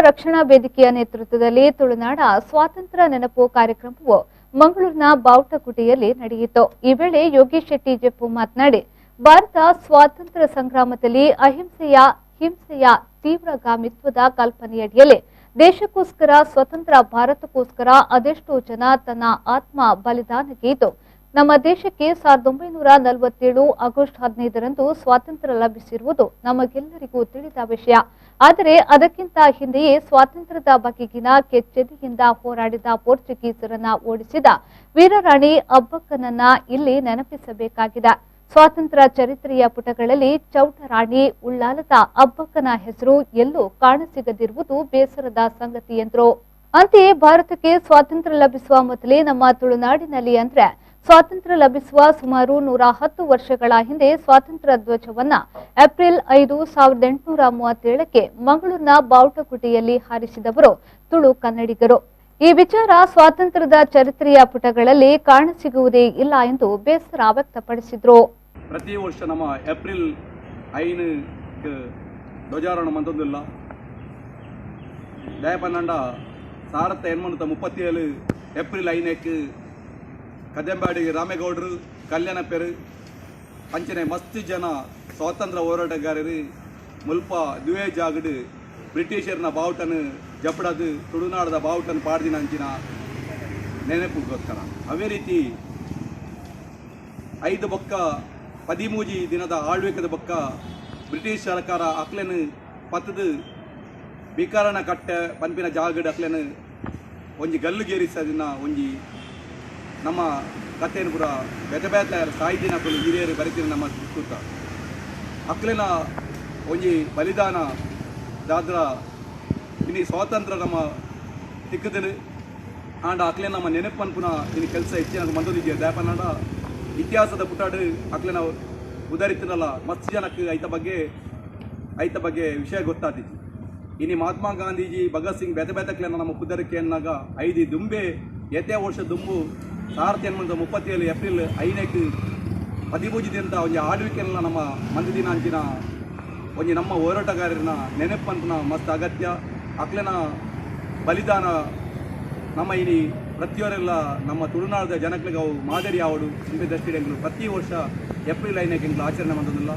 ರಕ್ಷಣಾ ವೇದಿಕೆಯ ನೇತೃತ್ವದಲ್ಲಿ ತುಳುನಾಡ ಸ್ವಾತಂತ್ರ್ಯ ನೆನಪು ಕಾರ್ಯಕ್ರಮವು ಮಂಗಳೂರಿನ ಬಾವುಟಗುಡ್ಡೆಯಲ್ಲಿ ನಡೆಯಿತು. ಈ ವೇಳೆ ಯೋಗೇಶ್ ಶೆಟ್ಟಿ ಜೆಪ್ಪು ಮಾತನಾಡಿ, ಭಾರತ ಸ್ವಾತಂತ್ರ್ಯ ಸಂಗ್ರಾಮದಲ್ಲಿ ಅಹಿಂಸೆಯ ಹಿಂಸೆಯ ತೀವ್ರಗಾಮಿತ್ವದ ಕಲ್ಪನೆಯಡಿಯಲ್ಲಿ ದೇಶಕ್ಕೋಸ್ಕರ, ಸ್ವತಂತ್ರ ಭಾರತಕ್ಕೋಸ್ಕರ ಅದೆಷ್ಟೋ ಜನ ತನ್ನ ಆತ್ಮ ಬಲಿದಾನಗೈದು ನಮ್ಮ ದೇಶಕ್ಕೆ 1947 ಆಗಸ್ಟ್ 15ರಂದು ಸ್ವಾತಂತ್ರ್ಯ ಲಭಿಸಿರುವುದು ನಮಗೆಲ್ಲರಿಗೂ ತಿಳಿದ ವಿಷಯ. ಆದರೆ ಅದಕ್ಕಿಂತ ಹಿಂದೆಯೇ ಸ್ವಾತಂತ್ರ್ಯದ ಬಗೆಗಿನ ಕೆಚ್ಚೆದೆಯಿಂದ ಹೋರಾಡಿದ ಪೋರ್ಚುಗೀಸರನ್ನ ಓಡಿಸಿದ ವೀರರಾಣಿ ಅಬ್ಬಕ್ಕನನ್ನ ಇಲ್ಲಿ ನೆನಪಿಸಬೇಕಾಗಿದೆ. ಸ್ವಾತಂತ್ರ್ಯ ಚರಿತ್ರೆಯ ಪುಟಗಳಲ್ಲಿ ಚೌಟರಾಣಿ ಉಳ್ಳಾಲದ ಅಬ್ಬಕ್ಕನ ಹೆಸರು ಎಲ್ಲೂ ಕಾಣಸಿಗದಿರುವುದು ಬೇಸರದ ಸಂಗತಿ ಎಂದರು. ಅಂತೆಯೇ ಭಾರತಕ್ಕೆ ಸ್ವಾತಂತ್ರ್ಯ ಲಭಿಸುವ ಮೊದಲೇ ನಮ್ಮ ತುಳುನಾಡಿನಲ್ಲಿ, ಅಂದ್ರೆ ಸ್ವಾತಂತ್ರ್ಯ ಲಭಿಸುವ ಸುಮಾರು 110 ವರ್ಷಗಳ ಹಿಂದೆ, ಸ್ವಾತಂತ್ರ್ಯ ಧ್ವಜವನ್ನ ಏಪ್ರಿಲ್ 5, 1837ಕ್ಕೆ ಮಂಗಳೂರಿನ ಬಾವುಟಗುಡ್ಡೆಯಲ್ಲಿ ಹಾರಿಸಿದವರು ತುಳು ಕನ್ನಡಿಗರು. ಈ ವಿಚಾರ ಸ್ವಾತಂತ್ರ್ಯದ ಚರಿತ್ರೆಯ ಪುಟಗಳಲ್ಲಿ ಕಾಣಸಿಗುವುದೇ ಇಲ್ಲ ಎಂದು ಬೇಸರ ವ್ಯಕ್ತಪಡಿಸಿದರು. ಪ್ರತಿ ವರ್ಷ ನಮ್ಮ ಏಪ್ರಿಲ್ 5ಕ್ಕೆ ಧ್ವಜಾರೋಹಣ ಮಂತೊಂದುಲ್ಲ. ದಯಪನ್ನಂಡ 1837 ಏಪ್ರಿಲ್ 5ಕ್ಕೆ ಕದಂಬಾಡಿ ರಾಮೇಗೌಡರು, ಕಲ್ಯಾಣಪ್ಪರು ಅಂಚನೆ ಮಸ್ತ್ ಜನ ಸ್ವಾತಂತ್ರ್ಯ ಹೋರಾಟಗಾರರು ಮುಲ್ಪ ದುವೆ ಜಾಗಡ್ ಬ್ರಿಟಿಷರ್ನ ಬಾವುಟನು ಜಪಡದು ತುಳುನಾಡದ ಬಾವುಟನ ಪಾಡ್ದಿನ ಅಂಚಿನ ನೆನಪುಗೋಸ್ಕರ. ಅವೇ ರೀತಿ 5 ಬೊಕ್ಕ 13 ದಿನದ ಆಳ್ವಿಕದ ಬೊಕ್ಕ ಬ್ರಿಟಿಷ್ ಸರ್ಕಾರ ಅಕ್ಲೆನ್ ಪತ್ತದು ಬಿಕಾರಣ ಕಟ್ಟೆ ಪನ್ಪಿನ ಜಾಗಡ್ ಅಕ್ಲೆನ್ ಒಂಜಿ ಗಲ್ಲುಗೇರಿಸದಿನ ಒಂಜಿ ನಮ್ಮ ಕಥೆಯನ್ನು ಪೂರ ಬೇತೆ ಬೇತೆ ಸಾಹಿತಿನಕುಲು, ಹಿರಿಯರು ಬರಿತಿನ ನಮ್ಮ ಸುತ್ತ. ಅಕ್ಲೆನ ಒಂಜಿ ಬಲಿದಾನ ದಾದ್ರ ಇನಿ ಸ್ವಾತಂತ್ರ್ಯ ನಮ್ಮ ತಿಕ್ಕದನು. ಆಂಡ ಅಕ್ಲೆ ನಮ್ಮ ನೆನಪು ಪನ್ಪುನ ಇನಿ ಕೆಲಸ ಹೆಚ್ಚಿನ ಮಂದೊಂದಿದ್ಯ. ದಾಯಪನ್ನಂಡ ಇತಿಹಾಸದ ಪುಟಾಡು ಅಕ್ಲೆನ ಉದರಿತಿನಲ್ಲ, ಮಸ್ತ್ ಜನಕ್ಕೆ ಐತ ಬಗ್ಗೆ ವಿಷಯ ಗೊತ್ತಾತಿತ್ತು. ಇನಿ ಮಹಾತ್ಮ ಗಾಂಧೀಜಿ, ಭಗತ್ ಸಿಂಗ್, ಬೇತೆ ಬೇತೆಕ್ಲೆನ ನಮ್ಮ ಪುದರಿಕೆ ಅನ್ನಾಗ ಐದಿ ದುಂಬೆ ಏತೇ ವರ್ಷ ದುಂಬು 1837 ಏಪ್ರಿಲ್ 5ಕ್ಕೆ 13 ದಿನದ ಒಂಜಿ ಆಳ್ವಿಕೆನ ನಮ್ಮ ಮಂದಿನ ಅಂಚಿನ ಒಂಜಿ ನಮ್ಮ ಹೋರಾಟಗಾರರನ್ನ ನೆನಪು ಪನ್ಪುನ ಮಸ್ತ್ ಅಗತ್ಯ. ಅಕ್ಲೆನ ಬಲಿದಾನ ನಮ್ಮ ಇನಿ ಪ್ರತಿಯೊರೆಲ್ಲ ನಮ್ಮ ತುಳುನಾಡದ ಜನಕ್ಲೆಗ್ ಅವು ಮಾದರಿ ಆವಡು ಇಂಬೆ ದೃಷ್ಟಿಡ್ ಎಂಕುಲು ಪ್ರತಿ ವರ್ಷ ಏಪ್ರಿಲ್ 5ಕ್ಕೆ ಎಂಕುಲು ಆಚರಣೆ ಮಂತೊಂದುಲ್ಲ.